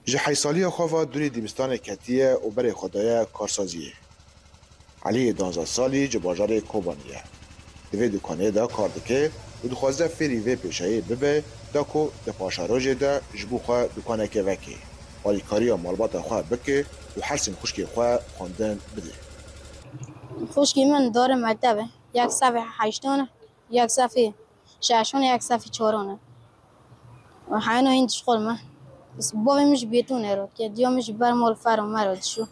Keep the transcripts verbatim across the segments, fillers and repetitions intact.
Ji heşt saliya xwe ve dûrî dîbistanê ketiye û berê xwe daye karsaziyê. Elî yê duwazdeh salî ji bajarê Kobanî ye. Di vê dukanê de kar dike û dixwaze fêrî vê pêşeyê bibe, da ku di paşerojê de ji bo xwe dukaneke vekê, alîkariya malbata xwe bike û hersên xwişkê xwe xwendin bide. Xwişkî min darê mekteb e. Yek sefê heştan e, yek sefê şeşan e, yek sefê çaran e. Heyna hîn dişxulme. Bavê min ji bêtonê re diket, diya min ji ber mal fer û me re dişo.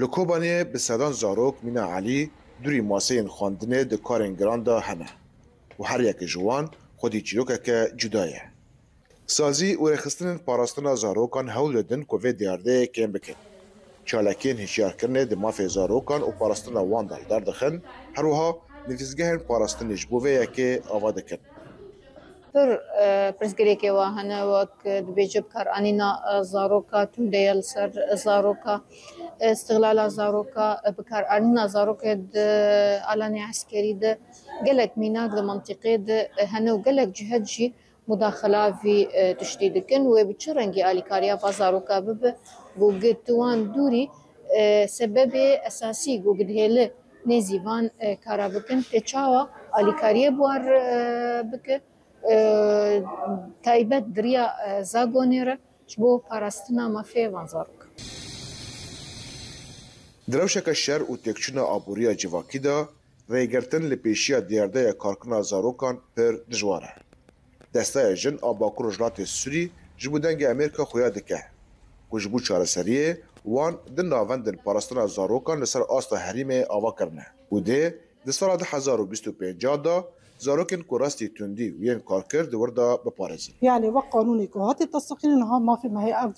Li Kobaniyê bi sedan zarok mîna Elî dûrî maseyên xwendinê di karên giran de hene û her yek ji wan xwedî çîrokeke cuda ye. Sazî û rêxistinên parastina zarokan hewl didin ku vê diyardeyê kêm bikin. Çalakiyên hişyarkirinê di mafê zarokan û parastina wan de li dar dixin, her wiha nivîsgehên parastinê ji bo vê yekê ava dikin. Pir, e, pirsgirêkê wa hene, wek, e, dibêje bikaranîna, e, zaroka, tundeya li ser zaroka, e, îstihlala zaroka, e, bikaranîna zarokê di alanê eskerî de gelek mînak di mintîqê de, e, hene û gelek cihet jî mudaxila vî, e, tiştî dikin. Wê bi çi rengî alîkariya va zaroka bibe, ku gi tu wan dûrî, e, sebebê esasî ku gi dihêli nêzî van, e, kara bikin, tê çawa alîkariyê bi wan, e, bike, e, taybet di riya, e, zagonê re ji bo parastina mafê van zarokan. Di rewşeke şer û têkçûna aboriya civakî de rêgirtin li pêşiya diyardeya karkirina zarokan pir dijwar e. Desteya Jin a Bakur Rojhilatê Sûrî ji bo Dengê Amerîka xuya dike ku ji bo çareseriyê wan di navendên parastina zarokan li ser asta herêmê ava kirine û dê di sala du hezar û bîst û pênc de zarokên ku rastî tundî û yên karker di wir de biparêzin. Yanî wek qanûnê ku hatiye tesdiqînin, niha mafê me heye ev,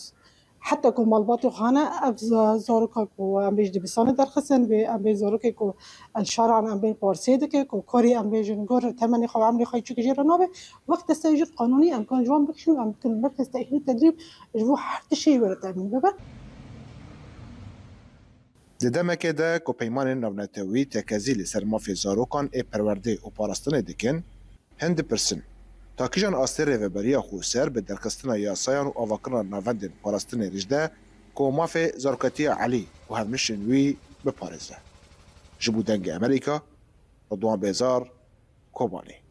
heta ku malbatê xwe hene, ev za-, zaroka ku em bê ji dibistanê derxistin, bê em bê zarokê ku li şaran em bê parsê dike, ku karî em bêjin gor temenê xwe, emrê xwe çi jê re nabe, wek desteya jin qanûnî em kan ji wan bikişin, em bikin merkez tehîl û tedrîb ji bo her tiştê were temîn bibe. Di demekê de ku peymanên navnetewî tekezî li ser mafê zarokan ê perwerdê û parastinê dikin, hin dipirsin, ta kîjan astê rêveberiya xweser bi derxistina yasayan û avakirina navendên parastinê rêjde ku mafê zarokatiya Elî û hevmişên wî biparêze. Ji bo Dengê Amerîka, Ridwan Bêzar, Kobanî.